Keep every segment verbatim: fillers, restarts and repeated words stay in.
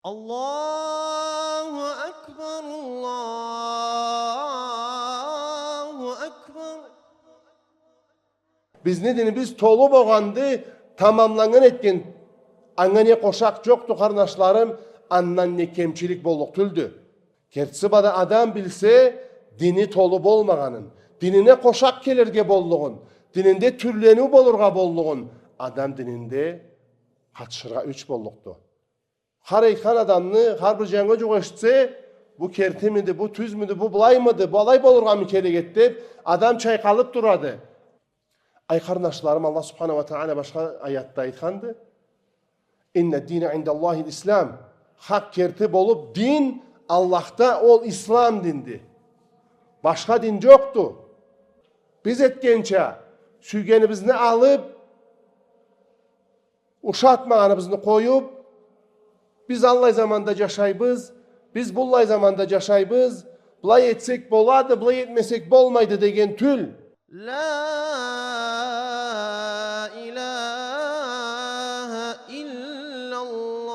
الله أكبر، الله أكبر. Бизни динибиз толу болгъанды, тамамланнган этген. Анга не къошакъ джокъду, къарнашларым, андан не кемчилик боллукъ тюлдю. Кертиси бла да адам билсе дини толу болмагъанын, динине къошакъ келирге боллугъун, дининде тюрлениу болургъа боллугъун, адам дининде къатышыргъа юч боллукъду. Хар айтхан адамны, хар бир джангы джукъ эшитсе, бу кертимиди, бу тюзмюдю, бу былаймыды, бу алай болургъамы керек эди деп, адам чайкъалып турады. Ай, къарнашларым, Аллах субханаху уа тагъала башха аятда айтханды: «إن الدين عند الله الإسلام». Хакъ керти болуп дин Аллахда ол ислам динди. Башха дин джокъду. Биз этгенча, сюйгенибизни алып, ушатмагъаныбызны къоюп, биз аллай заманда джашайбыз, биз быллай заманда джашайбыз, былай этсек болады, былай этмесек болмайды деген тюл. لا إله إلا الله.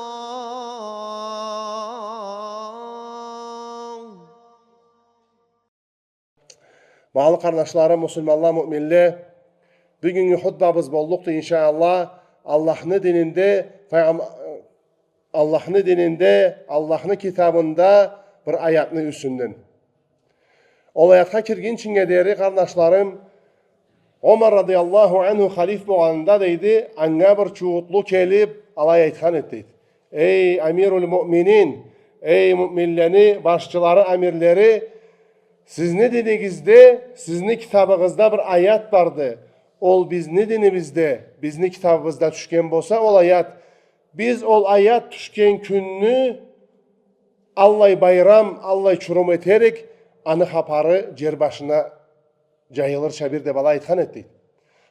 Багъалы къарнашларым, муслиманла, муъминле, бюгюннгю хутбабыз боллукъду, иншаАллах, Аллахны дининде, файгъам-, Аллахны дининде, Аллахны китабында бир аятны юсюнден. Ол аятха киргинчинге дери, къарнашларым, Омар радыяллаху анху халиф болгъанында, дейди, анга бир чууутлу келип, алай айтхан эди, дейди. Эй, амируль муъминин, эй, муъминлени башчылары, амирлери, сизни динигизде, сизни китабыгъызда бир аят барды. Ол бизни динибизде, бизни китабыбызда тюшген болса ол аят, биз ол аят тюшген кюнню аллай байрам, аллай чурум этерик, аны хапары джер башына джайылырча бир деп алай айтхан эди, дейди.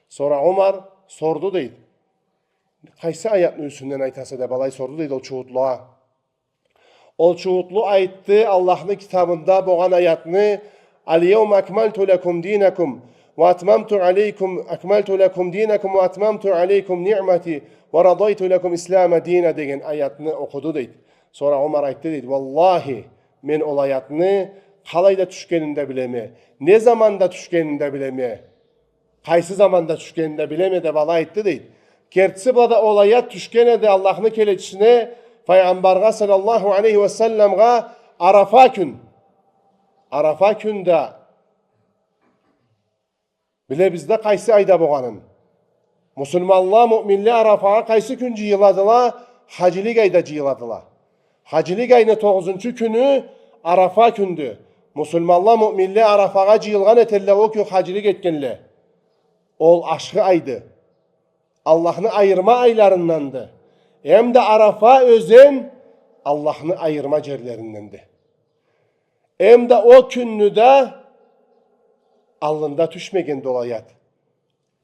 Сора Омар сорду, дейди. Къайсы аятны юсюнден айтаса деп алай сорду, дейди, ол чууутлугъа. Ол чууутлу айтды Аллахны китабында болгъан аятны: «اليوم أكملت لكم دينكم وأتممت عليكم، أكملت لكم دينكم وأتممت عليكم نعمتي ورضيت لكم الإسلام دينا» деген аятны окъуду, дейди. Сора Омар айтды, дейди: «Уаллахи, мен ол аятны къалайда тюшгенин да билеме, не заманда тюшгенин да билеме. Къайсы заманда тюшгенин да билеме», — деп алай айтды, дейди. Кертиси бла да ол аят тюшген эди Аллахны келечисине, Файгъамбаргъа саллаллаху алейхи уа салламгъа Арафа кюн. Арафа кюн да билебиз да къайсы айда болгъанын. Муслиманла, муъминле Арафагъа къайсы кюн джыйыладыла? Хаджилик айда джыйыладыла. Хаджилик айны тогъузунчу кюню Арафа кюндю. Муслиманла, муъминле Арафагъа джыйылгъан этелле, ол кюн хаджилик этгенле. Ол ашхы айды. Аллахны айырма айларынданды. Эм да Арафа ёзен Аллахны айырма джерлеринденди. Эм да ол кюнню да аллында тюшмегенди ол аят.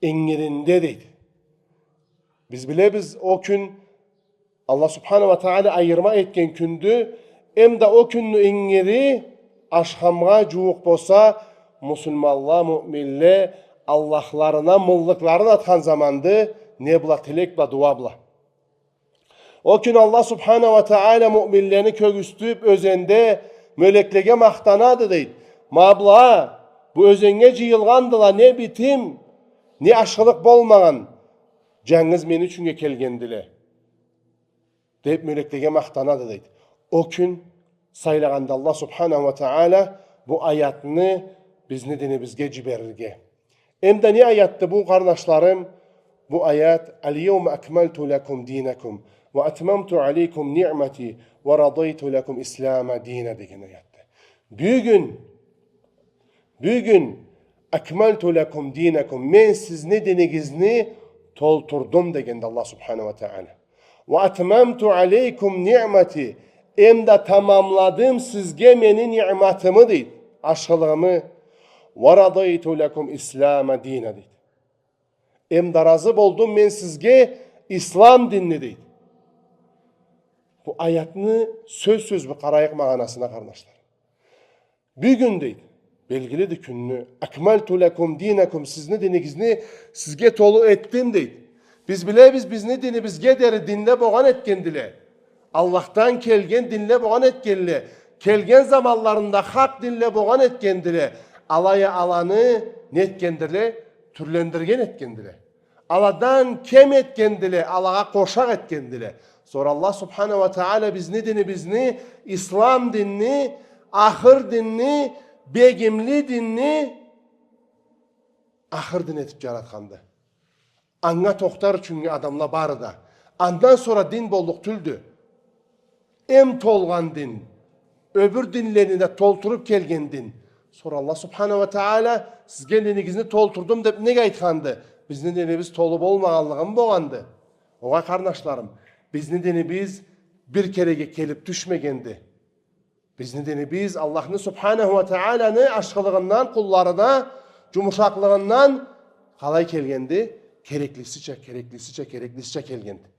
Ингиринде, дейди. Биз билебиз, ол кюн Аллах субханаху уа тагъала айырма этген кюндю, эм да ол кюнню ингири ашхамгъа джууукъ болса, муслиманла, муъминле Аллахларына мыллыкъларын атхан заманды, не бла, тилек бла, дуа бла. Ол кюн Аллах субханаху уа тагъала муъминлени кёргюзтюп, ёзенде мёлеклеге махтанады, дейди. Ма была бу ёзеннге джыйылгъандыла, не битим, не ашхылыкъ болмагъан, джангыз мен ючюннге келгендиле, деп мёлеклеге махтанады, дейди. Ол кюн сайлагъанды Аллах субханаху уа тагъала бу аятны бизни динибизге джиберирге. Эм да не аятды бу, къарнашларым? Бу аят: «اليوم أكملت لكم دينكم وأتممت عليكم نعمتي ورضيت لكم الإسلام دينا» деген аятды. Бюгюн, бюгюн «أكملت لكم دينكم», мен сизни динигизни толтурдум дегенди Аллах субханаху уа тагъала. «وأتممت عليكم نعمتي», эм да тамамладым сизге мени ниъматымы, дейди, ашхылыгъымы. «ورضيت لكم الإسلام دينا», дейди. Эм да разы болдум мен сизге ислам динни, дейди. Бу аятны сёз-сёз бир къарайыкъ магъанасына, къарнашлар. Бюгюн, дейди, белгилиди кюнню. «أكملت لكم دينكم», сизни динигизни сизге толу этдим, дейди. Биз билебиз, бизни динибизге дери динле болгъан этгендиле. Аллахдан келген динле болгъан этгендиле. Келген заманларында хакъ динле болгъан этгендиле. Алай а аланы не этгендиле? Тюрлендирген этгендиле. Аладан кем этгендиле, алагъа къошакъ этгендиле. Сора Аллах субханаху уа тагъала бизни динибизни, ислам динни, ахыр динни, бегимли динни ахыр дин этиб джаратханды. Анга тохтар ючюннге адамла бары да. Андан сора дин боллукъ тюлдю. Эм толгъан дин, ёбюр динлени да толтуруб келген дин. Сора Аллах субханаху уа тагъала, сизге динигизни толтурдум деб неге айтханды? Бизни динибиз толу болмагъанлыгъымы болгъанды? Огъай, къарнашларым, бизни динибиз бир кереге келиб тюшмегенди. Бизни динибиз Аллахны субханаху уа тагъаланы ашхылыгъындан, къулларына джумушакълыгъындан къалай келгенди? Кереклисича, кереклисича, кереклисича келгенди.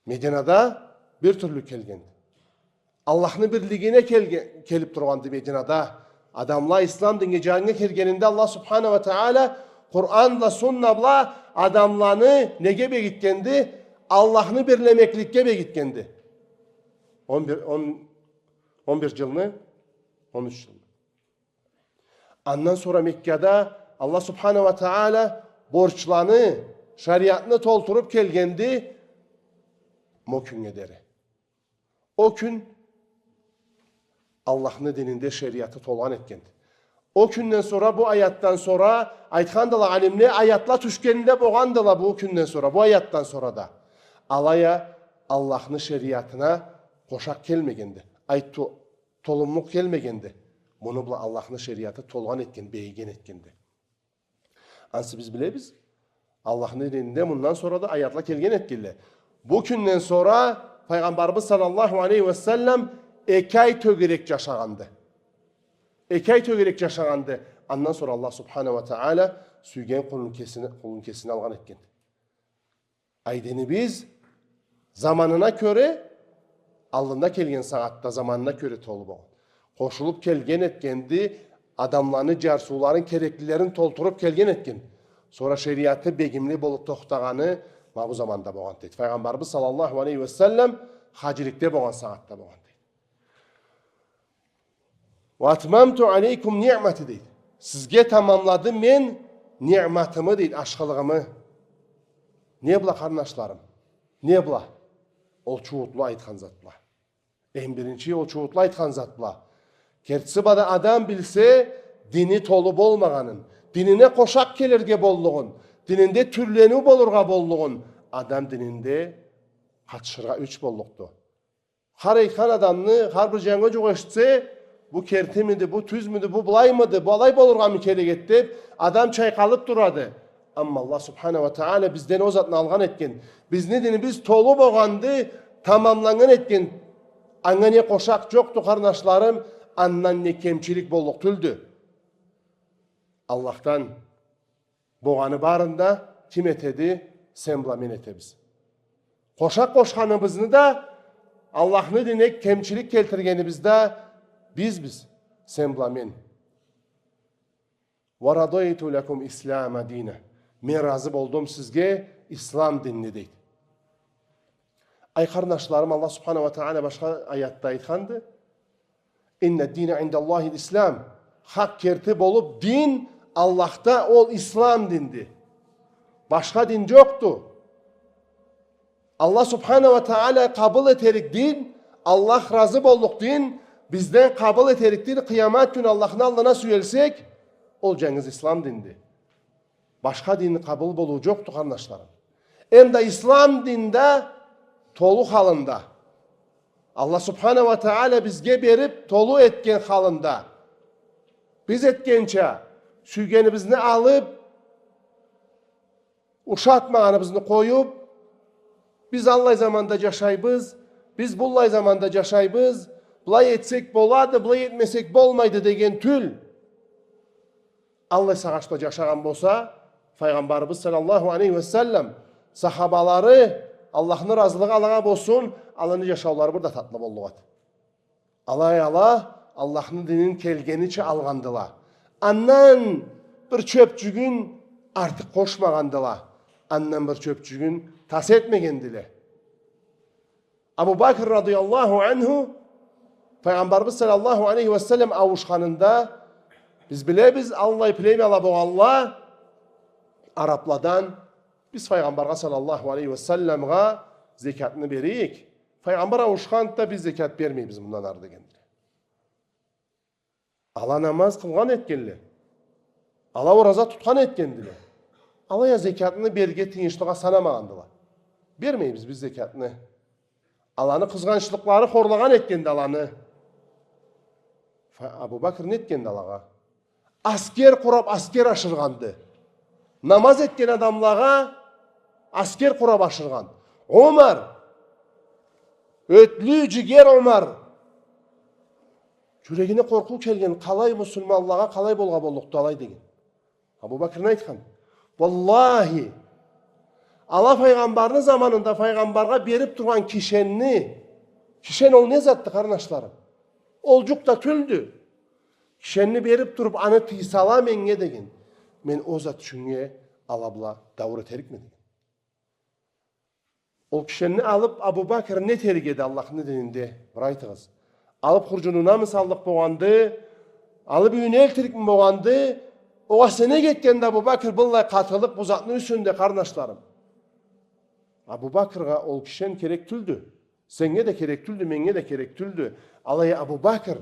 Мединада бир тюрлю келгенди. Аллахны бирлигине келге-, келиб тургъанды Мединада. Адамла ислам динге джангы киргенинде Аллах субханаху уа тагъала Къуран бла, сунна бла адамланы неге бегитгенди? Аллахны бирлемекликге бегитгенди. Он бир, он, он бир джылны, он юч джылны. Андан сора Меккада Аллах субханаху уа тагъала борчланы, шариатны толтуруб келгенди мо кюннге дери. О кюн Аллахны дининде шариаты толгъан этгенди. О кюнден сора, бу аятдан сора, айтхандыла алимле, аятла тюшгенинде болгъандыла бу кюнден сора, бу аятдан сора да. Алай а Аллахны шариатына къошакъ келмегенди. Айту-, толумлукъ келмегенди. Муну бла Аллахны шариаты толгъан этген, бегиген этгенди. Ансы биз билебиз, Аллахны дининде мындан сора да аятла келген этгенле. Бу кюнден сора Файгъамбарыбыз саллаллаху алейхи уа саллам эки ай тёгерек джашагъанды. Эки ай тёгерек джашагъанды. Андан сора Аллах субханаху уа тагъала сюйген къулун кесине, къулун кесине алгъан этгенди. Ай динибиз заманына кёре, аллында келген сагъатда заманына кёре толу болгъан. Къошулуб келген этгенди, адамланы джарсыуларын, кереклилерин толтуруб келген этген. Сора шариаты бегимли болуб тохтагъаны ма бу заманда болгъан, дейди. Файгъамбарыбыз саллаллаху алейхи уа саллам хаджиликде болгъан сагъатда болгъан, дейди. «Ва атмамту алейкум ниъмати», дейди. Сизге тамамладым мен ниъматымы, дейди, ашхылыгъымы. Не бла, къарнашларым? Не бла? Ол чууутлу айтхан зат бла. Эм биринчи, ол чууутлу айтхан зат бла. Кертиси бла да адам билсе дини толу болмагъанын, динине къошакъ келирге боллугъун, дининде тюрлениу болургъа боллугъун, адам дининде къатышыргъа ёч боллукъду. Хар айтхан адамны, хар бир джангы джукъ эшитсе, бу кертимиди, бу тюзмюдю, бу былаймыды, бу алай болургъамы керек эди деб, адам чайкъалыб турады. Амма Аллах субханаху уа тагъала бизден ол затны алгъан этген. Бизни динибиз толу болгъанды, тамамланнган этген. Анга не къошакъ джокъду, къарнашларым, андан не кемчилик боллукъ тюлдю. Аллахдан болгъаны барын да ким этеди? Сен бла мен этебиз. Къошакъ къошханыбызны да, Аллахны динине кемчилик келтиргенибиз да бизбиз, сен бла мен. «Ва радайту лакум ислама дина». Мен разы болдум сизге ислам динни, дейди. Ай, къарнашларым, Аллах субханаху уа тагъала башха аятда айтханды: «Инна дина индаллахи ислам». Хакъ, керти болуб дин Аллахда ол ислам динди. Башха дин джокъду. Аллах субханаху уа тагъала къабыл этерик дин, Аллах разы боллукъ дин, бизден къабыл этерик дин, къыямат кюн Аллахны аллына сюелсек, ол джангыз ислам динди. Башха дин къабыл болуу джокъду, къарнашларым. Эм да ислам дин да толу халында, Аллах субханаху уа тагъала бизге бериб, толу этген халында, биз этгенча, сюйгенибизни алыб, ушатмагъаныбызны къоюб, биз аллай заманда джашайбыз, биз быллай заманда джашайбыз, былай этсек болады, былай этмесек болмайды деген тюл. Аллай сагъыш бла джашагъан болса, Файгъамбарыбыз саллаллаху алейхи уа саллам, сахабалары, Аллахны разылыгъы алагъа болсун, аланы джашаулары бир да татлы боллукъ эди. Алай ала Аллахны динин келгенича алгъандыла. Андан бир чёпчюгюн артыкъ къошмагъандыла. Андан бир чёпчюгюн тас этмегендиле. Абу Бакр радыяллаху анху, Файгъамбарыбыз саллаллаху алейхи ва саллам ауушханында, биз билебиз, аллай племяла болгъанла арабладан, биз Файгъамбаргъа саллаллаху алейхи ва салламгъа зекятны берейик. Файгъамбар ауушханды да, биз зекят бермейбиз мындан ары дегендиле. Ала намаз къылгъан этгенле. Ала ораза тутхан этгендиле. Алай а зекятны берирге тыйыншлыгъа санамагъандыла. Бермейбиз биз зекятны. Аланы къызгъанчлыкълары хорлагъан этгенди аланы. Фа-, Абу Бакр не этгенди алагъа? Аскер къурап, аскер ашыргъанды. Намаз этген адамлагъа аскер къурап ашыргъан. Умар, ётлю джигер Умар. Джюрегине къоркъуу келген, къалай муслиманлагъа къалай болгъа боллукъду алай деген. Абу Бакр не айтхан? Уаллахи, ала Файгъамбарны заманында Файгъамбаргъа берип тургъан кишенни, кишен ол не затды, къарнашларым? Ол джукъ да тюлдю. Кишенни берип туруп, аны тыйсала меннге деген, мен ол зат ючюннге ала бла дауур этерикме деген. Ол кишенни алып, Абу Бакр не этерик эди Аллахны дининде? Бир айтыгъыз. Алып хурджунунамы саллыкъ болгъанды, алып юйюне элтирикми болгъанды? Огъесе нек этгенди Абу Бакр быллай къатылыкъ бу затны юсюнде, къарнашларым? Абу Бакргъа ол кишен керек тюлдю. Сеннге да керек тюлдю, меннге да керек тюлдю. Алай а Абу Бакр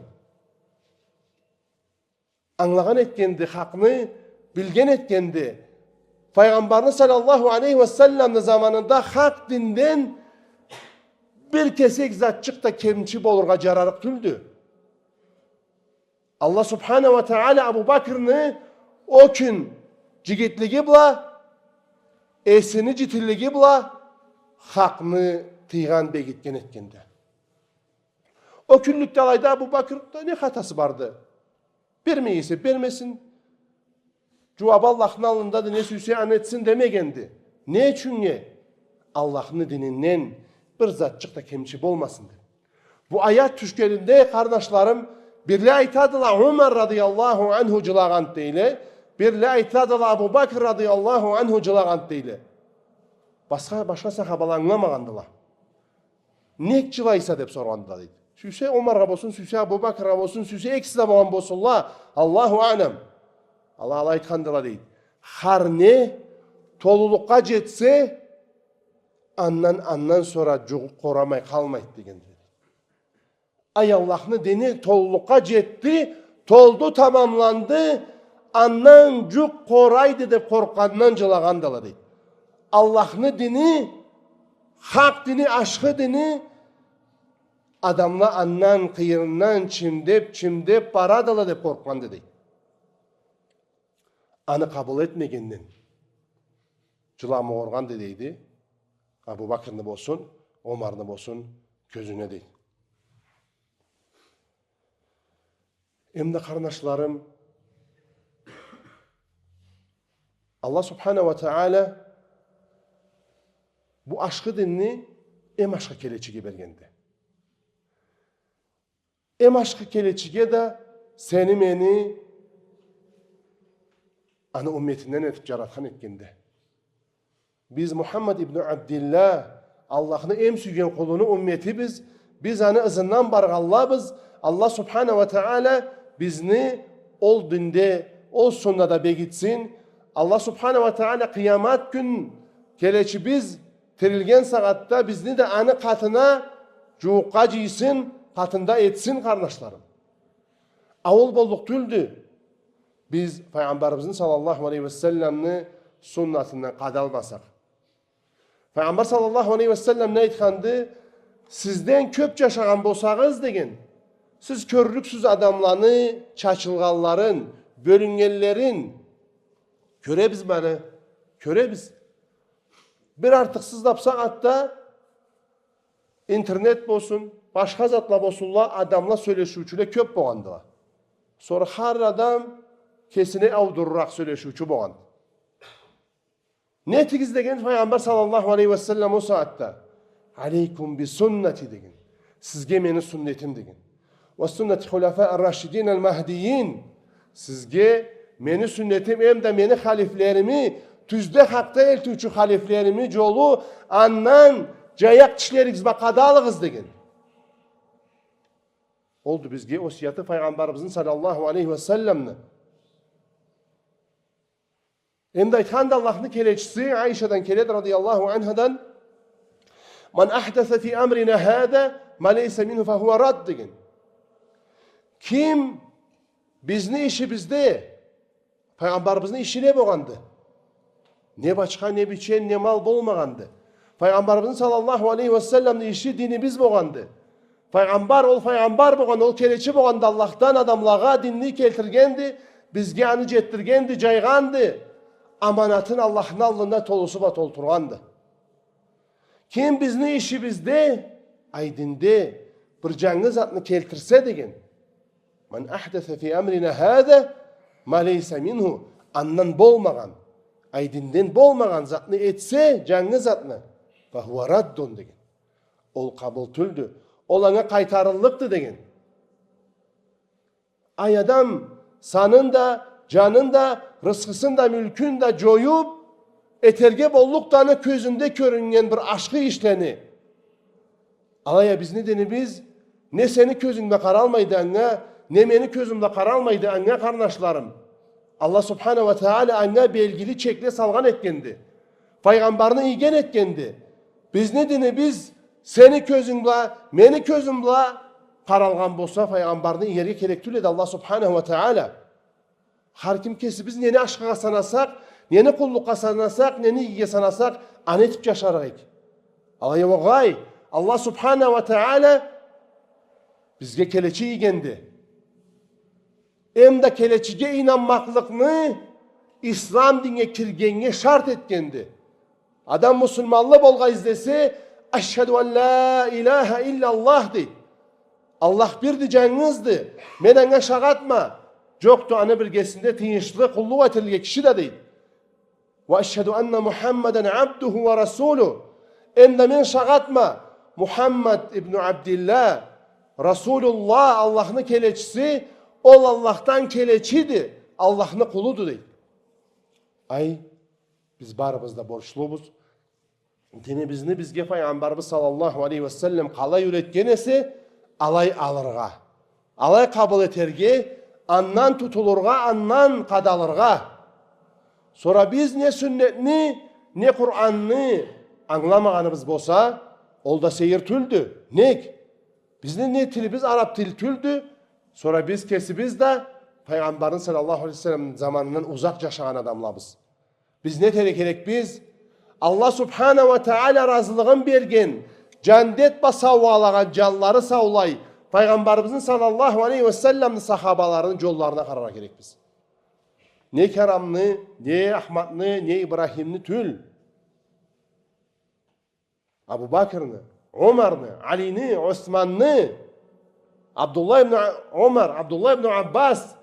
ангылагъан этгенди хакъны, билген этгенди. Файгъамбарны саллаллаху алейхи ва салламны заманында хакъ динден бир кесек затчыкъ да кемчи болургъа джарарыкъ тюлдю. Аллах субхана ва тагъала Абу Бакрны ол кюн джигитлиги бла, эсини джитилиги бла хакъны тыйгъан, бегитген этгенди. Ол кюнлюкде алайда Абу Бакрда не хатасы барды? Бермей эсе бермесин. Джууабы Аллахны аллындады, не сюйсе, аны этсин демегенди. Не ючюннге? Аллахны дининден бир затчыкъ да кемчи болмасын деп. Бу аят тюшгенинде, къарнашларым, бирле айтадыла, Умар радыяллаху анху джылагъанды дейле, бирле айтадыла, Абу Бакр радыяллаху анху джылагъанды дейле. Башха, башха сахабала ангыламагъандыла. Нек джылайса деп соргъандыла, дейди. Сюйсе Умаргъа болсун, сюйсе Абу Бакргъа болсун, сюйсе экиси да болгъан болсунла, Аллаху аълам. Ала, ала айтхандыла, дейди. Хар не толулукъгъа джетсе, андан, андан сора джукъ къорамай къалмайды, дегендиле. Ай, Аллахны дини толулукъгъа джетди, толду, тамамланды, андан джукъ къорайды деп къоркъгъандан джылагъандыла, дейди. Аллахны дини, хакъ дини, ашхы дини, адамла андан къыйырындан чимдеп, чимдеп барадыла деп къоркъгъанды, дейди. Аны къабыл этмегенден джыламы къоргъанды, дейди. Абу Бакрны болсун, Омарны болсун кёзюне, дейди. Эм да, къарнашларым, Аллах субхана ва тагъала бу ашхы динни эм ашхы келечиге бергенди. Эм ашхы келечиге да сени, мени аны умметинден этип джаратхан этгенди. Биз Мухаммад ибн Абдиллах, Аллахны эм сюйген къулуну умметибиз, биз аны ызындан баргъанлабыз. Аллах субхана ва тагъала бизни ол динде, ол суннада бегитсин. Аллах субхана ва тагъала къыямат кюн келечибиз тирилген сагъатда бизни да аны къатына джууукъгъа джыйсын, къатында этсин, къарнашларым. А ол боллукъ тюлдю, биз Файгъамбарыбызны саллаллаху алейхи ва салламны суннатындан къадалмасакъ. Файгъамбар саллаллаху алейхи ва саллам не айтханды? Сизден кёп джашагъан болсагъыз, деген, сиз кёрлюксюз адамланы чачылгъанларын, бёлюннгенлерин. Кёребиз муну, кёребиз. Бир артыкъсыз да бусагъатда интернет болсун, башха затла болсунла, адамла сёлешиучюле кёп болгъандыла. Сора хар адам кесине аудуруракъ сёлешиучю болгъан. Не этигиз деген Файгъамбар саллаллаху алейхи ва саллам ол сагъатда? Алейкум би суннати деген. Сизге мени суннетим деген. Ва суннати хулафа ар-рашидин аль-махдийин. Сизге мени суннетим, эм да мени халифлерими, тюзде, хакъда элтиучю халифлерими джолу, андан Джаякъ тишлеригиз бла къадалыгъыз деген. Олду бизге осияты Файгъамбарыбызны саллаллаху алейхи ва салламны. Энди айтханды Аллахны келечиси, Айшадан келеди радияллаху анхадан: «Ман ахдаса фи амрина хаза ма лейса минху фахуа рад», — деген. Ким бизни ишибизде, Файгъамбарыбызны иши не болгъанды? Не бачха, не бичен, не мал болмагъанды. Файгъамбарыбызны саллаллаху алейхи ва салламны иши динибиз болгъанды. Файгъамбар, ол файгъамбар болгъан, ол келечи болгъанды, Аллахдан адамлагъа динни келтиргенди, бизге аны джетдиргенди, джайгъанды. Аманатын Аллахны аллында толусу бла толтургъанды. Ким бизни ишибизде, ай, динде бир джангы затны келтирсе деген, «Ман ахдаса фи амрина хаза ма лейса минху», андан болмагъан, ай, динден болмагъан затны этсе, джангы затны, «фахуа раддун», деген. Ол къабыл тюлдю. Ол анга къайтарыллыкъды деген. Ай, адам санын да, джанын да, рысхысын да, мюлкюн да джоюп, этерге боллукъду аны кёзюнде кёрюннген бир ашхы ишлени. Алай а бизни динибиз не сени кёзюнг бла къаралмайды анга, не мени кёзюм бла къаралмайды анга, къарнашларым. Аллах субхана ва тагъала анга белгили чекле салгъан этгенди. Файгъамбарны ийген этгенди. Бизни динибиз сени кёзюнг бла, мени кёзюм бла къаралгъан болса, файгъамбарны иерге керек тюл эди Аллах субхана ва тагъала. Хар ким кесибиз нени ашхыгъа санасакъ, нени къуллукъгъа санасакъ, нени игиге санасакъ, аны этип джашарыкъ эдик. Алай а огъай, Аллах субхана ва тагъала бизге келечи ийгенди. Эм да келечиге ийнанмакълыкъны ислам динге киргеннге шарт этгенди. Адам муслиманлы болгъа излесе, «Ашхаду ан ла илаха иллаллах», — дейди. Аллах бирди, джангызды. Мен анга шагъатма. Джокъду аны биргесинде тыйыншлы къуллукъ этилирге киши да, дейди. «Ва ашхаду анна Мухаммадан абдуху ва расулу». Эм да мен шагъатма, Мухаммад ибну Абдилла, Расулулла, Аллахны келечиси, ол Аллахдан келечиди, Аллахны къулуду, дейди. Ай, биз барыбыз да борчлубуз. Динибизни бизге Файгъамбарыбыз саллаллаху алейхи ва саллам къалай юретген эсе, алай алыргъа, алай къабыл этерге, андан тутулургъа, андан къадалыргъа. Сора биз не сюннетни, не Къуранны ангыламагъаныбыз болса, ол да сейир тюлдю. Нек? Бизни не тилибиз араб тил тюлдю, сора биз кесибиз да Файгъамбарны саллаллаху алейхи ва саллам заманындан узакъ джашагъан адамлабыз. Биз не этерге керекбиз? Аллах субхана ва тагъала разылыгъын берген, джандет бла саугъалагъан, джанлары саулай Файгъамбарыбызны саллаллаху алейхи ва салламны сахабаларыны джолларына къараргъа керекбиз. Не Карамны, не Ахмадны, не Ибрахимни тюл. Абу Бакрны, Умарны, Алини, Османны, Абдуллах ибн А-, Умар, Абдуллах ибн Аббас,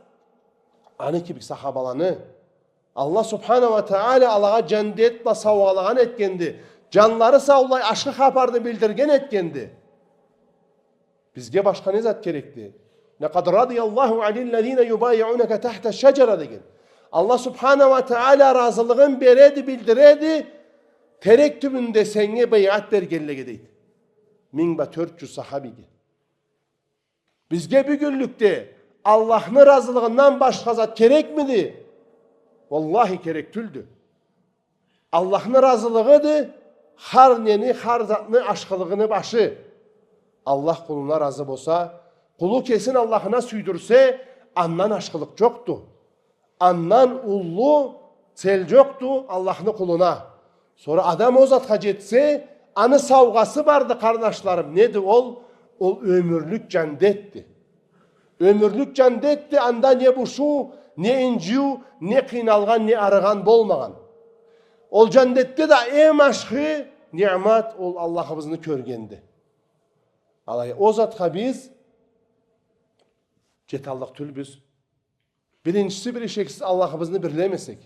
аны кибик сахабаланы Аллах субхана ва тагъала алагъа джандет бла саугъалагъан этгенди. Джанлары саулай ашхы хапарны билдирген этгенди. Бизге башха не зат керекди? «Лакъад радияллаху аниллазина юбайиунака тахта шаджара», — деген. Аллах субхана ва тагъала разылыгъын береди, билдиреди, терек тюбюнде сеннге бейат бергенлеге, дейди. Минг бла тёрт джюз сахабиге. Бизге бюгюнлюкде Аллахны разылыгъындан башха зат керекмиди? Валлахи, керек тюлдю. Аллахны разылыгъыды хар нени, хар затны ашхылыгъыны башы. Аллах къулуна разы болса, къулу кесин Аллахына сюйдюрсе, андан ашхылыкъ джокъду. Андан уллу цел джокъду Аллахны къулуна. Сора адам ол затха джетсе, аны саугъасы барды, къарнашларым. Неди ол? Ол ёмюрлюк джандетди. Ёмюрлюк джандетди, анда не бушуу, не инджиу, не къыйналгъан, не арыгъан болмагъан. Ол джандетде да эм ашхы ниъмат ол Аллахыбызны кёргенди. Алай, ол затха биз джеталлыкъ тюлбюз. Биринчиси, бир ишексиз Аллахыбызны бирлемесек.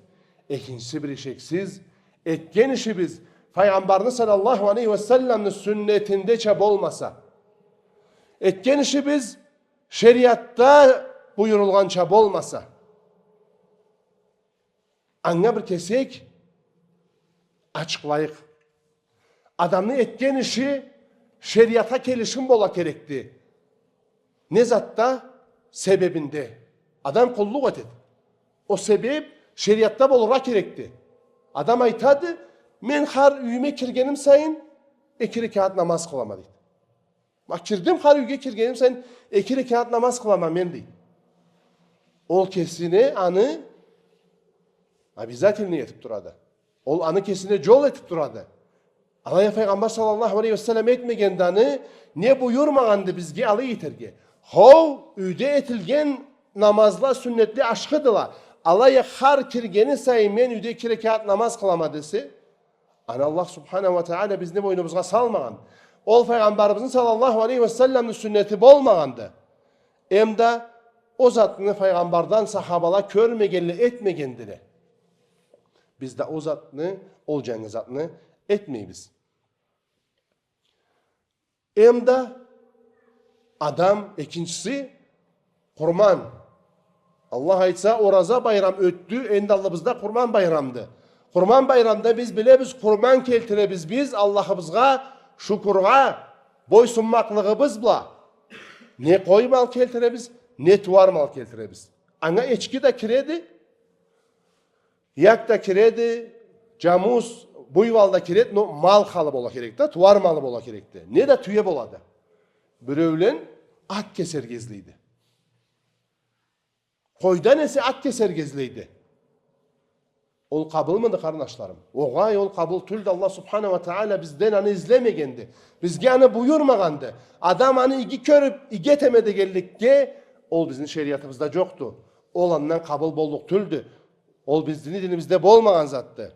Экинчиси, бир ишексиз этген ишибиз Файгъамбарны саллаллаху алейхи ва салламны сюннетиндеча болмаса. Этген ишибиз шериатда буюрулгъанча болмаса. Анга бир кесек ачыкълайыкъ. Адамны этген иши шериатха келишген бола керекди. Не затда? Себебинде. Адам къуллукъ этеди. Ол себеб шериатда болургъа керекди. Адам айтады: «Мен хар юйюме киргеним сайын эки рекат намаз къылама», — дейди. «Ма, кирдим, хар юйге киргеним сайын эки рекат намаз къылама мен», — дейди. Ол кесине аны обязательный этип турады. Ол аны кесине джол этип турады. Алай а Файгъамбар саллаллаху алейхи ва саллам этмегенди аны, не буюрмагъанды бизге алай этерге? Хоу, юйде этилген намазла сюннетли ашхыдыла. Алай а хар киргени сайын мен юйде эки рекат намаз къылама десе, аны Аллах субханаху ва тагъала бизни бойнубузгъа салмагъан. Ол Файгъамбарыбызны саллаллаху алейхи ва салламны сюннети болмагъанды. Эм да ол затны Файгъамбардан сахабала кёрмегенле, этмегендиле. Биз да ол затны, ол джангы затны этмейбиз. Эм да адам, экинчиси, къурман. Аллах айтса, ораза байрам ётдю, энди аллыбызда Къурман байрамды. Къурман байрамда биз билебиз, къурман келтиребиз биз Аллахыбызгъа шукургъа, бойсунмакълыгъыбыз бла. Не къой мал келтиребиз, не тууар мал келтиребиз. Анга эчки да киреди, як да киреди, джамус, буйвал да киреди, но мал халы бола керекди, тууар малы бола керекди. Не да тюе болады. Биреулен ат кесерге излейди. Къойдан эсе ат кесерге излейди. Ол къабылмыды, къарнашларым? Огъай, ол къабыл тюлдю, Аллах субханаху ва тагъала бизден аны излемегенди. Бизге аны буюрмагъанды. Адам аны иги кёрюп, иги этеме дегенликге, ол бизни шериатыбызда джокъду. Ол андан къабыл боллукъ тюлдю. Ол бизни динибизде болмагъан затды.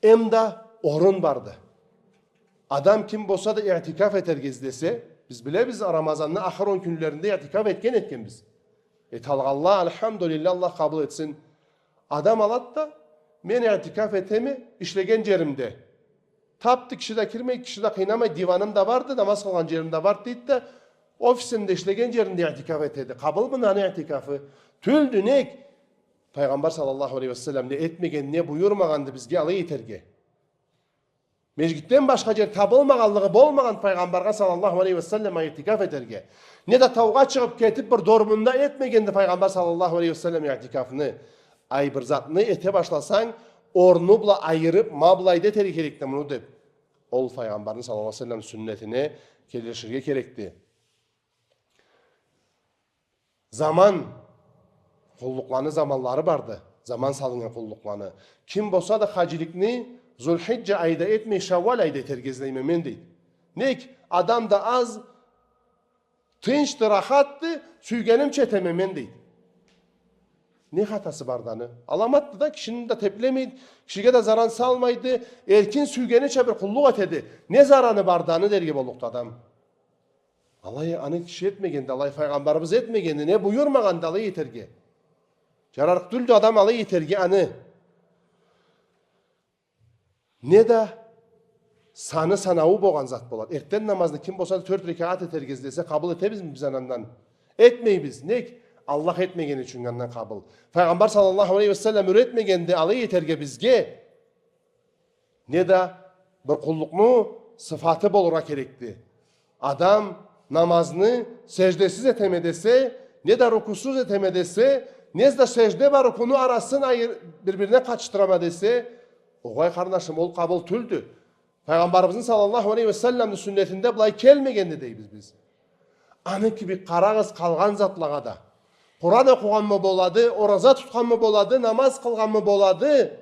Эм да орун барды. Адам ким болса да иътикаф этерге излесе, биз билебиз, Рамазанны ахыр он кюнлеринде иътикаф этген этгенбиз. Эталгъанла, альхамдулиллах, Аллах къабыл этсин. Адам алады да, мен иътикаф этеме ишлеген джеримде. Тапды, киши да кирмейди, киши да къыйнамайды, диваным да барды, намаз къылгъан джерим да барды, дейди да, офисинде ишлеген джеринде иътикаф этеди. Къабылмыды аны иътикафы? Тюлдю, нек? Файгъамбар саллаллаху алейхи ва саллам не этмегенди, не буюрмагъанды бизге алай этерге. Межгитден башха джер табылмагъанлыгъы болмагъан Файгъамбаргъа саллаллаху алейхи ва саллам иътикаф этерге. Не да таугъа чыгъып кетип бир дормунда этмегенди Файгъамбар саллаллаху алейхи ва саллам иътикафны. Ай, бир затны эте башласанг, орну бла айырып, ма былайда этерге керекди муну деп, ол Файгъамбарны саллаллаху алейхи ва саллам сюннетине келиширге керекди. Заман, къуллукъланы заманлары барды. Заман салыннган къуллукъланы. Ким болса да хаджиликни Зулхиджа айда этмей, Шауал айда этерге излейме мен, дейди. Нек? Адам да аз, тынчды, рахатды, сюйгенимча этеме мен, дейди. Не хатасы барды аны? Аламатды да, кишини да теплемейди, кишиге да заран салмайды, эркин сюйгенича бир къуллукъ этеди. Не зараны барды аны дерге боллукъду адам. Алай аны киши этмегенди, алай Файгъамбарыбыз этмегенди, не буюрмагъанды алай этерге. Джарарыкъ тюлдю адам алай этерге аны. Не да саны, санауу болгъан зат болады. Эртден намазны ким болса да тёрт рекат этерге излесе, къабыл этебизми биз андан? Этмейбиз. Нек? Аллах этмегени ючюн андан къабыл. Файгъамбар саллаллаху алейхи ва саллам юретмегенди алай этерге бизге. Не да бир къуллукъну сыфаты болургъа керекди. Адам намазны сеждесиз этеме десе, не да рукусуз этеме десе, не да сежде бла рукуну арасын айыр-, бир-бирине къатышдырама десе, огъай, къарнашым, ол къабыл тюлдю. Файгъамбарыбызны саллаллаху алейхи ва салламны сюннетинде былай келмегенди дейбиз биз. Аны кибик къарагъыз къалгъан затлагъа да. Къуран окъугъанмы болады, ораза тутханмы болады, намаз къылгъанмы болады,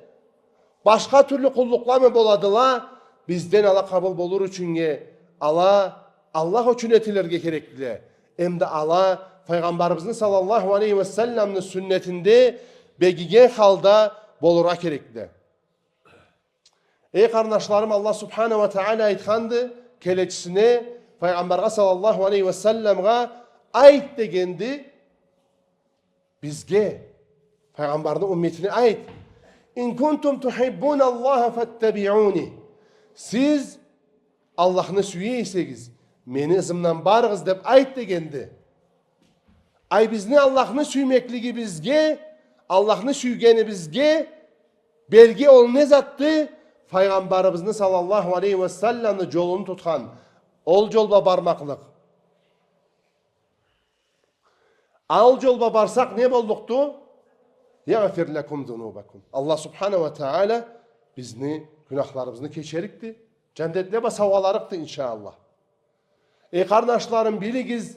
башха тюрлю къуллукъламы боладыла, бизден ала къабыл болур ючюннге, ала Аллах ючюн этилирге кереклиле. Эм да ала Файгъамбарыбызны саллаллаху алейхи ва салламны сюннетинде бегиген халда болургъа кереклиле. Эй къарнашларым, Аллах субханаху ва тагъала айтханды келечисине, Файгъамбаргъа саллаллаху алейхи ва салламгъа айт дегенди бизге, Файгъамбарны умметине айт. «Ин кунтум тухиббуналлаха фаттабиуни». Сиз Аллахны сюе эсегиз, мени ызымдан барыгъыз деп айт дегенди. Ай, бизни Аллахны сюймеклигибизге, Аллахны сюйгенибизге белги ол не затды? Файгъамбарыбызны саллаллаху алейхи ва салламны джолун тутхан, ол джол бла бармакълыкъ. Ол джол бла барсакъ не боллукъду? «Ягъфир лакум зунубакум». Аллах субхана ва тааля бизни гюнахларыбызны кечерикди. Джандетле бла саугъаларыкъды, иншаАллах. Эй, къарнашларым, билигиз,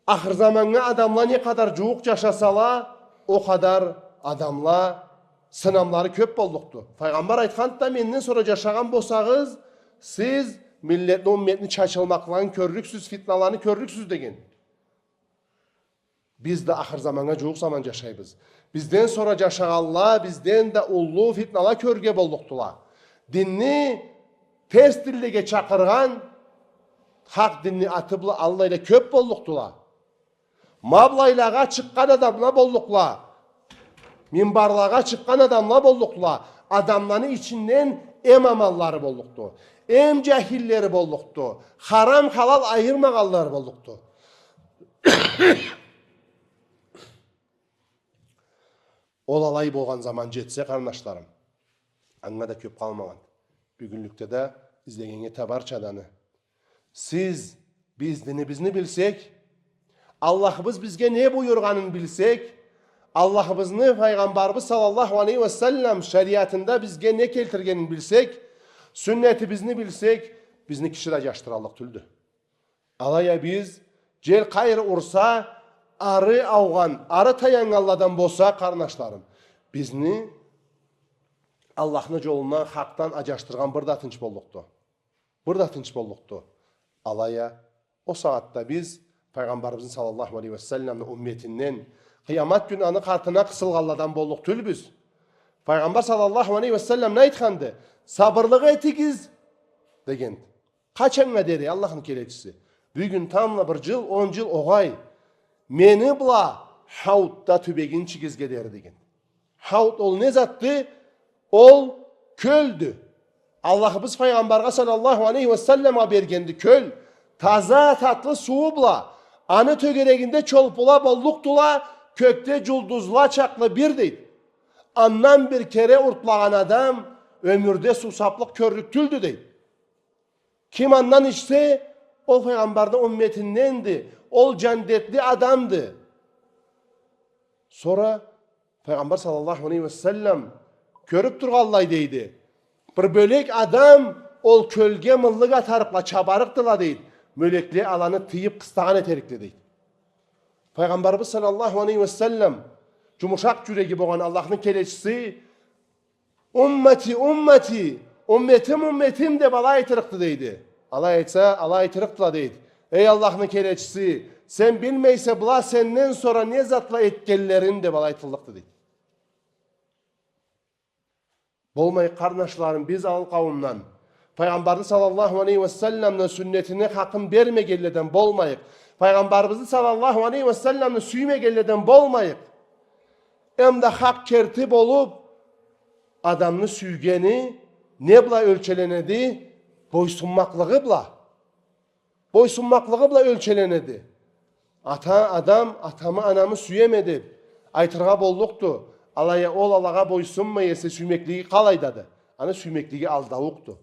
ахыр заманнга адамла не къадар джууукъ джашасала, ол къадар адамла сынамлары кёб боллукъду. Файгъамбар айтханды да, менден сора джашагъан болсагъыз, сиз миллетни, умметни чачылмакъларын кёрлюксюз, фитналаны кёрлюксюз деген. Биз да ахыр заманнга джууукъ заман джашайбыз. Бизден сора джашагъанла бизден да уллу фитнала кёрюрге боллукъдула. Динни терс динлеге чакъыргъан, хакъ динни аты бла аллайла кёб боллукъдула. Ма былайлагъа чыкъгъан адамла боллукъла. Минбарлагъа чыкъгъан адамла боллукъла. Адамланы ичинден эм аманлары боллукъду. Эм джахиллери боллукъду. Харам-халал айырмагъанлары боллукъду. Ол алай болгъан заман джетсе, къарнашларым, анга да кёб къалмагъан. Бюгюнлюкде да излегеннге табарча да аны. Сиз, биз динибизни билсек, Аллахыбыз бизге не буюргъанын билсек, Аллахыбызны, Файгъамбарыбыз саллаллаху алейхи ва саллам шариатында бизге не келтиргенин билсек, сюннетибизни билсек, бизни киши да аджашдыраллыкъ тюлдю. Алай а биз, джел къайры урса, ары аугъан, ары таяннганладан болса, къарнашларым, бизни Аллахны джолундан, хакъдан аджашдыргъан бир да тынч боллукъду. Бир да тынч боллукъду. Алай а, ол сагъатда биз Файгъамбарыбызны саллаллаху алейхи ва салламны умметинден, къыямат кюн аны къатына къысылгъанладан боллукъ тюлбюз. Файгъамбар саллаллаху алейхи ва саллам не айтханды? «Сабырлыкъ этигиз», — дегенди. Къачаннга дери, Аллахны келечиси? Бюгюн тамбла бир джыл, он джыл огъай. Мени бла хаудда тюбегинчигизге дери деген. Хауд ол не затды? Ол кёлдю. Аллахыбыз Файгъамбаргъа саллаллаху алейхи ва салламгъа бергенди кёл. Таза, татлы сууу бла. Аны тёгерегинде чолпула боллукъдула, кёкде джулдузла чакълы бир, дейди. Андан бир кере уртлагъан адам ёмюрде суусаблыкъ кёрлюк тюлдю, дейди. Ким андан ичсе, ол Файгъамбарны умметинденди, ол джандетли адамды. Сора Файгъамбар саллаллаху алейхи ва саллам кёрюб тургъанлай, дейди, бир бёлек адам ол кёлге мыллык атарыкъла, чабарыкъдыла, дейди. Мёлекле аланы тыйыб, къыстагъан этерикле, дейди. Файгъамбарыбыз саллаллаху алейхи ва саллам, джумушакъ джюреги болгъан Аллахны келечиси, «Уммати, уммати, умметим, умметим», — деб алай айтырыкъды, дейди. Алай айтса, алай айтырыкъдыла, дейди. Эй Аллахны келечиси, сен билмейсе, была сенден сора не затла этгенлерин, деб алай айтыллыкъды, дейди. Болмайыкъ, къарнашларым, биз ол къауумдан. Файгъамбарны саллаллаху алейхи ва салламны сюннетине хакъын бермегенледен болмайыкъ. Файгъамбарыбызны саллаллаху алейхи ва салламны сюймегенледен болмайыкъ. Эм да хакъ керти болуб, адамны сюйгени не бла ёлчеленеди? Бойсунмакълыгъы бла. Бойсунмакълыгъы бла ёлчеленеди. Ата, адам, атамы, анамы сюеме деб айтыргъа боллукъду. Алай а ол алагъа бойсунмай эсе, сюймеклиги къалайдады? Аны сюймеклиги алдаукъду.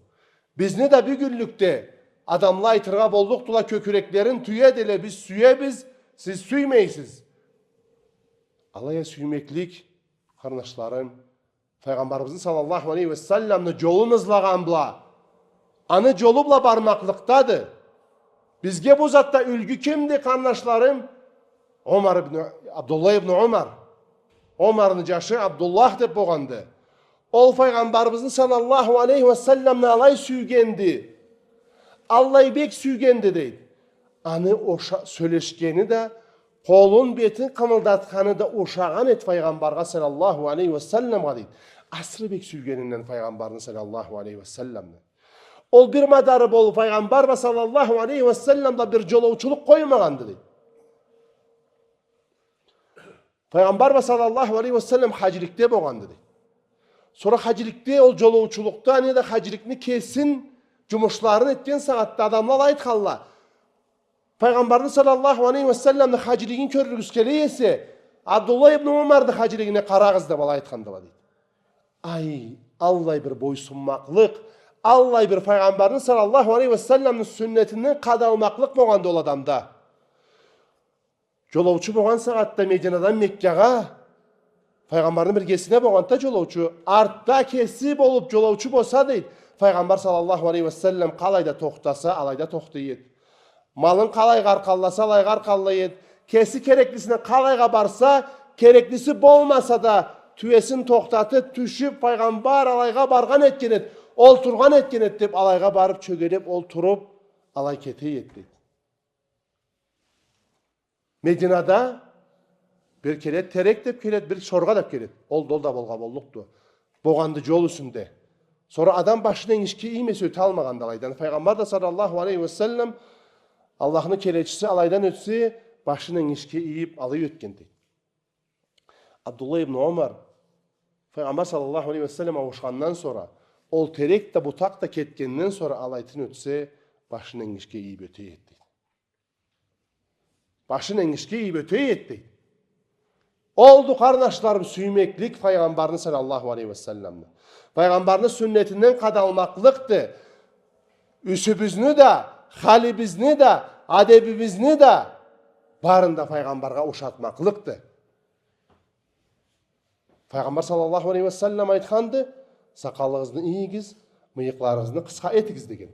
Бизни да бюгюнлюкде адамла айтыргъа боллукъдула, кёкюреклерин тюедиле: «Биз сюебиз, сиз сюймейсиз». Алай а сюймеклик, къарнашларым, Файгъамбарыбызны саллаллаху алейхи ва салламны джолун ызлагъан бла, аны джолу бла бармакълыкъдады. Бизге бу затда юлгю кимди, къарнашларым? Омар ибн, Абдуллах ибн Омар. Омарны джашы Абдуллах деб болгъанды. Ол Файгъамбарыбызны саллаллаху алейхи ва салламны алай сюйгенди. Аллай бек сюйгенди, дейди. Аны оша-, сёлешгени да, къолун, бетин къымылдатханы да ошагъан эди Файгъамбаргъа саллаллаху алейхи ва салламгъа, дейди. Асыры бек сюйгенинден Файгъамбарны саллаллаху алейхи ва салламны. Ол бир мадары болуб Файгъамбар бла саллаллаху алейхи ва саллам бла бир джолоучулукъ къоймагъанды, дейди. Файгъамбар бла саллаллаху алейхи ва саллам хаджиликде болгъанды, дейди. Сора хаджиликде, ол джолоучулукъда, неда хаджиликни кесин, джумушларын этген сагъатда адамла айтханла: «Файгъамбарны саллаллаху алейхи ва салламны хаджилигин кёргюзгюз келе эсе, Абдуллах ибн Умарны хаджилигине къарагъыз», — деб алай айтхандыла, дейди. Ай, Аллай бир бойсунмакълыкъ, аллай бир Файгъамбарны саллаллаху алейхи ва салламны сюннетинден къадалмакълыкъ болгъанды ол адамда. Джолоучу болгъан сагъатда Мединадан Меккагъа Файгъамбарны биргесине болгъанды да джолоучу, артда кеси болуб джолоучу болса, дейди, Файгъамбар саллаллаху алейхи ва саллам къалайда тохтаса, алайда тохтай эди. Малын къалайгъа аркъалласа, алайгъа аркъаллай эди. Кеси кереклисине къалайгъа барса, кереклиси болмаса да, тюесин тохтатыб, тюшюб, Файгъамбар алайгъа баргъан этген эди, олтургъан этген эди деб, алайгъа барыб, чёгелеб, олтуруб, алай кете эди, дейди. Мединада бир келеди, терек деб келеди, бир шоргъа деб келеди. Ол да, ол да болгъа боллукъду. Болгъанды джол юсюнде. Сора адам башын энгишге иймесе, ёталмагъанды алайдан. Файгъамбар да саллаллаху алейхи ва саллам, Аллахны келечиси алайдан ётсе, башын энгишге ийиб, алай ётгенди. Абдуллах ибн Умар, Файгъамбар саллаллаху алейхи ва саллам ауушхандан сора, ол терек да, бутакъ да кетгенден сора, алайтын ётсе, башын энгишге ийиб ёте эди, дейди. Башын энгишге ийиб ёте эди, дейди. Олду, къарнашларым, сюймеклик Файгъамбарны саллаллаху алейхи ва салламны. Файгъамбарны сюннетинден къадалмакълыкъды. Юсюбюзню да, халибизни да, адебибизни да, барын да Файгъамбаргъа ушатмакълыкъды. Файгъамбар саллаллаху алейхи ва саллам айтханды: «Сакъалыгъызны ийигиз, мыйыкъларыгъызны къысха этигиз», — деген.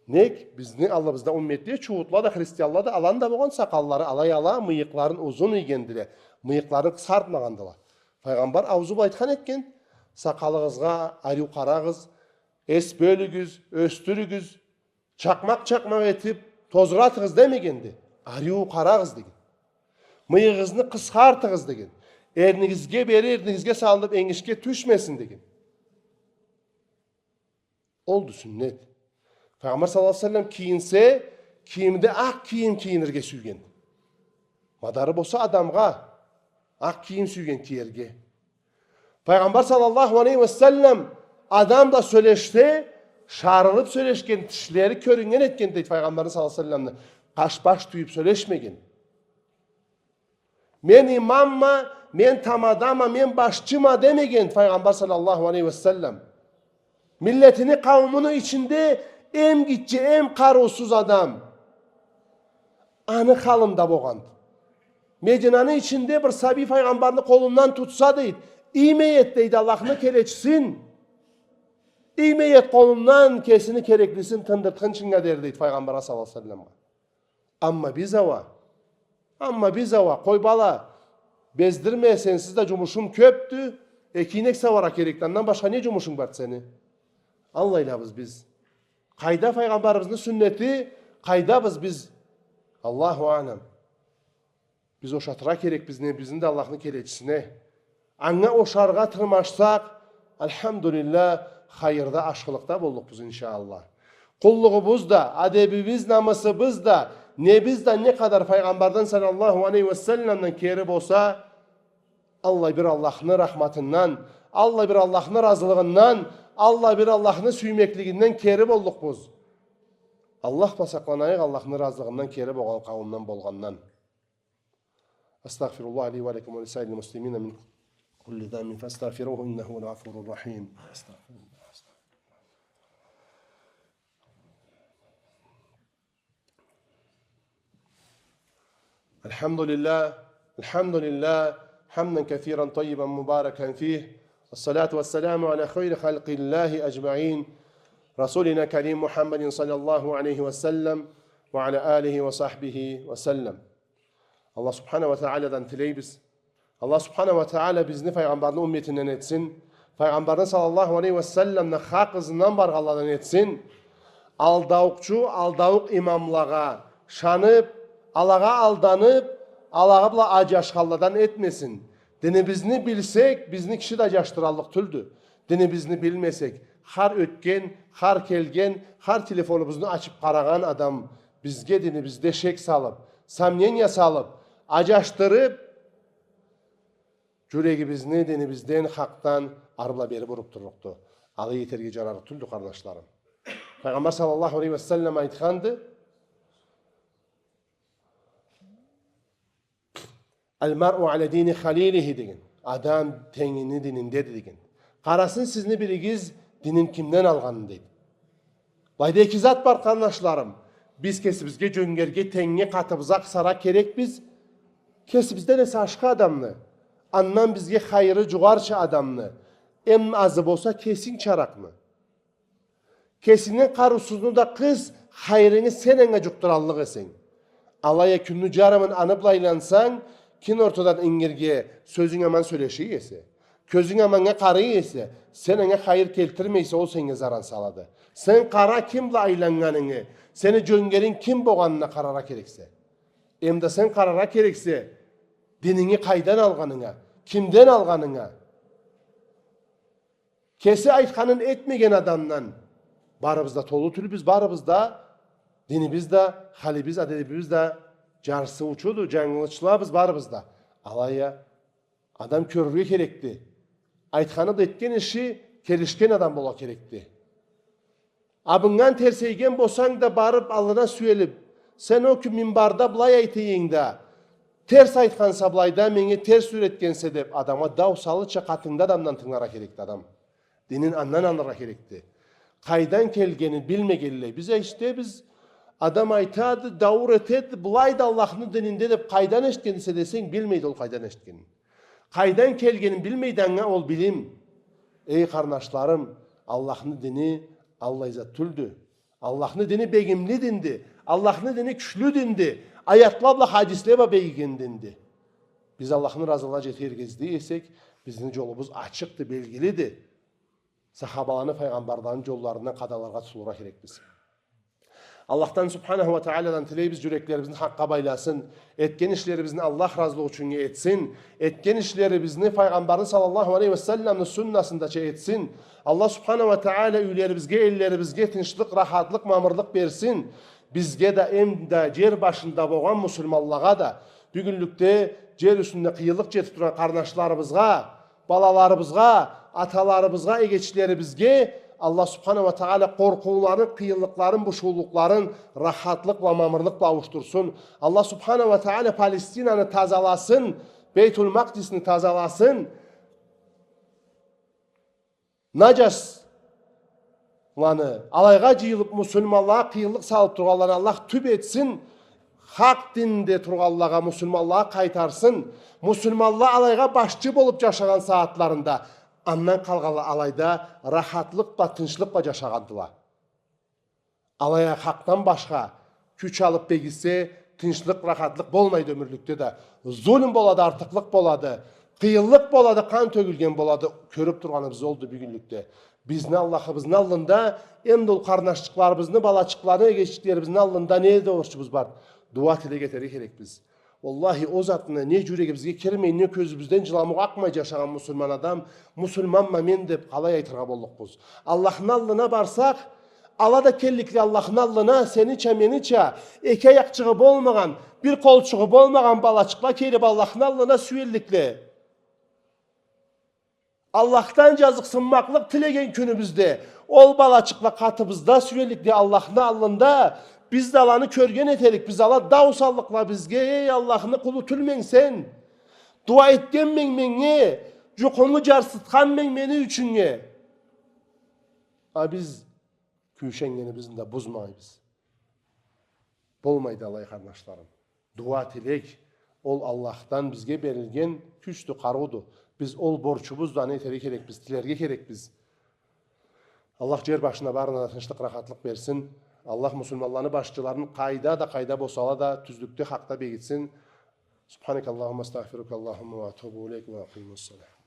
Нек, бизни аллыбызда умметде чуутла да, христианла да, аланы да болгъан сакъаллары алай ала, мыйыкъларын узун ийгендиле, мыйыкъларын къысхартмагъандыла. Файгъамбар аузу бла айтхан этген: «Сакъалыгъызгъа ариу къарагъыз, эс бёлюгюз, ёсдюрюгюз, чакъмакъ-чакъмакъ этиб тозратыгъыз», — демегенди. «Ариу къарагъыз», — деген. «Мыйыгъызны къысхартыгъыз», — деген. «Эрнигизге бери, эрнигизге салыныб, энгишге тюшмесин», — деген. Олду сюннет. Файгъамбар саллаллаху алейхи ва саллам кийинсе, кийимде акъ кийим кийинирге сюйген. Мадары болса адамгъа, акъ кийим сюйген киерге. Файгъамбар саллаллаху алейхи ва саллам адам бла сёлешсе, шарылыб сёлешген, тишлери кёрюннген этген, дейди, Файгъамбарны саллаллаху алейхи ва салламны. Къаш-баш тюйюб сёлешмеген. «Мен имамма, мен тамадама, мен башчыма», — демеген Файгъамбар саллаллаху алейхи ва саллам. Миллетини, къауумуну ичинде эм гитче, эм къарыусуз адам. Аны халында болгъанды. Мединаны ичинде бир сабий Файгъамбарны къолундан тутса, дейди, иймей эди, дейди, Аллахны келечисин. Иймей эди къолундан, кесини кереклисин тындыртхынчыннга дери, дейди, Файгъамбаргъа саллаллаху алейхи ва салламгъа. Амма биз ауа, амма биз ауа, къой, бала, бездирме, сенсиз да джумушум кёбдю, эки ийнек сауаргъа керекди, андан башха не джумушунг барды сени? Аллайлабыз биз. Къайда Файгъамбарыбызны сюннети, къайдабыз биз? Аллаху аълам. Биз ошатыргъа керекбиз небизни да Аллахны келечисине. Анга ошаргъа тырмашсакъ, альхамдулиллах, хайырда, ашхылыкъда боллукъбуз, иншаАллах. Къуллугъубуз да, адебибиз, намысыбыз да, небиз да не къадар Файгъамбардан саллаллаху алейхи ва салламдан кери болса, аллай бир Аллахны рахматындан, аллай бир Аллахны разылыгъындан, аллай бир Аллахны сюймеклигинден кери боллукъбуз. Аллах бла сакъланайыкъ Аллахны разылыгъындан кери болгъан къауумдан болгъандан. أستغفر الله لي ولكم ولسائر المسلمين من كل ذنب فاستغفروه إنه هو الغفور الرحيم. أستغفر الله، أستغفر الله. الحمد لله، الحمد لله، حمدا كثيرا طيبا مباركا فيه، والصلاة والسلام على خير خلق الله أجمعين، رسولنا الكريم محمد صلى الله عليه وسلم، وعلى آله وصحبه وسلم. Аллах Субханаху уа Тааладан тилейбиз. Аллах Субханаху уа Таала бизни Файгъамбарны умметинден этсин. Файгъамбарны саллаллаху алейхи уа салламны хакъ ызындан баргъанладан этсин. Алдаукъчу, алдаукъ имамлагъа ышанып, алагъа алданып, алагъа бла аджашханладан этмесин. Динибизни билсек, бизни киши да аджашдыраллыкъ тюлдю. Динибизни билмесек, хар ётген, хар келген, хар телефонубузну ачып къарагъан адам бизге динибизде шек салып, сомнения салып, аджашдырып, джюрегибизни динибизден, хакъдан ары бла бери буруп турлукъду. Алай этерге джарарыкъ тюлдю, къарнашларым. Файгъамбар саллаллаху алейхи ва саллам айтханды: «المرء على دين خليله», — деген. Адам тенгини дининдеди, деген. Къарасын сизни биригиз динин кимден алгъанын, дейди. Былайда эки зат бар, къарнашларым. Биз кесибизге джёнгерге, тенгнге, къатыбызгъа къысаргъа керекбиз. Кесибизден эсе ашхы адамны, андан бизге хайыры джугъарча адамны, эм азы болса кесинг чаракъны. Кесингден къарыусузну да къыс, хайырынгы сен анга джукъдураллыкъ эсенг. Алай а кюнню джарымын аны бла айлансанг, кюн ортадан ингирге сёзюнг аман сёлеший эсе, кёзюнг аманнга къарый эсе, сен анга хайыр келтирмей эсе, ол сеннге заран салады. Сен къара ким бла айланнганынгы, сени джёнгеринг ким болгъанына къараргъа керексе. Эм да сен къараргъа керексе, дининги къайдан алгъанынга, кимден алгъанынга. Кеси айтханын этмеген адамдан. Барыбыз да толу тюлбюз, барыбыз да динибиз да, халибиз, адебибиз да джарсыучуду, джангылычлабыз барыбыз да. Алай а адам кёрюрге керекди. Айтханы да, этген иши келишген адам болургъа керекди. Абынгдан терсейген болсанг да, барыб аллына сюелиб, сен ол кюн минбарда былай айта эдинг да, терс айтханса былайда, меннге терс юйретгенсе деб, адамгъа дау салырча, къатынгда адамдан тынгыларгъа керекди адам. Динин андан алыргъа керекди. Къайдан келгенин билмегенлей. Биз эшитебиз, адам айтады, дауур этеди, былайды Аллахны дининде деб, къайдан эшитгенсе десенг, билмейди ол къайдан эшитгенин. Къайдан келгенин билмейди анга ол билим. Эй къарнашларым, Аллахны дини аллай зат тюлдю. Аллахны дини бегимли динди. Аллахны дини кючлю динди. Аятла бла, хадисле бла бегиген динди. Биз Аллахны разылыгъына джетер излей эсек, бизни джолубуз ачыкъды, белгилиди. Сахабаланы, файгъамбарланы джолларындан къадалыргъа, тутулургъа керекбиз. Аллахдан субханаху уа тааладан тилейбиз, джюреклерибизни хакъгъа байласын, этген ишлерибизни Аллах разылыгъы ючюннге этсин, этген ишлерибизни Файгъамбарны саллаллаху алейхи уа салламны суннасындача этсин. Аллах субханаху уа таала юйлерибизге, эллерибизге тынчлыкъ, рахатлыкъ, мамырлыкъ берсин. Бизге да, эм да джер башында болгъан муслиманлагъа да, бюгюнлюкде джер юсюнде къыйынлыкъ джетиб тургъан къарнашларыбызгъа, балаларыбызгъа, аталарыбызгъа, эгечлерибизге Аллах субханаху уа таала къоркъууларын, къыйынлыкъларын, бушуулукъларын рахатлыкъ бла, мамырлыкъ бла ауушдурсун. Аллах субханаху уа таала Палестинаны тазаласын, Бейтул Макъдисни тазаласын. Наджасланы, алайгъа джыйылыб, муслиманлагъа къыйынлыкъ салыб тургъанланы Аллах тюб этсин, хакъ динде тургъанлагъа, муслиманлагъа къайтарсын. Муслиманла алайгъа башчы болуб джашагъан сагъатларында, андан къалгъанла алайда рахатлыкъ бла, тынчлыкъ бла джашагъандыла. Алай а хакъдан башха кюч алыб бегитсе, тынчлыкъ, рахатлыкъ болмайды ёмюрлюкде да. Зулму болады, артыкълыкъ болады, къыйынлыкъ болады, къан тёгюлген болады. Кёрюб тургъаныбыз олду бюгюнлюкде. Бизни Аллахыбызны аллында, эм да ол къарнашчыкъларыбызны, балачыкъланы, эгечиклерибизни аллында не борчубуз бар? Дуа, тилек этерге керекбиз. Уаллахи, ол затны не джюрегибизге кирмей, не кёзюбюзден джыламукъ акъмай джашагъан муслиман адам, муслиманма мен деб къалай айтыргъа боллукъбуз? Аллахны аллына барсакъ, ала да келликле Аллахны аллына, сенича, менича, эки аякъчыгъы болмагъан, бир къолчугъу болмагъан балачыкъла келиб Аллахны аллына сюелликле. Аллахдан джазыкъсынмакълыкъ тилеген кюнюбюзде, ол балачыкъла къатыбызда сюелликле Аллахны аллында, биз да аланы кёрген этерик, биз ала дау саллыкъла бизге: «Эй, Аллахны къулу тюлмен сен? Дуа этгенмен меннге, джукъуму джарсытханмен мени ючюннге». А биз кюйшенгенибизни да бузмайбыз. Болмайды алай, къарнашларым. Дуа, тилек, ол Аллахдан бизге берилген кючдю, къарыуду. Биз ол борчубузду, аны этерге керекбиз, тилерге керекбиз. Аллах джер башына барына да тынчлыкъ, рахатлыкъ берсин. Аллах муслиманланы башчыларын къайда да, къайда болсала да, тюзлюкде, хакъда бегитсин. Субханакаллахумма астагъфирука Аллахумма ва атубу илейк ва акъимус салат.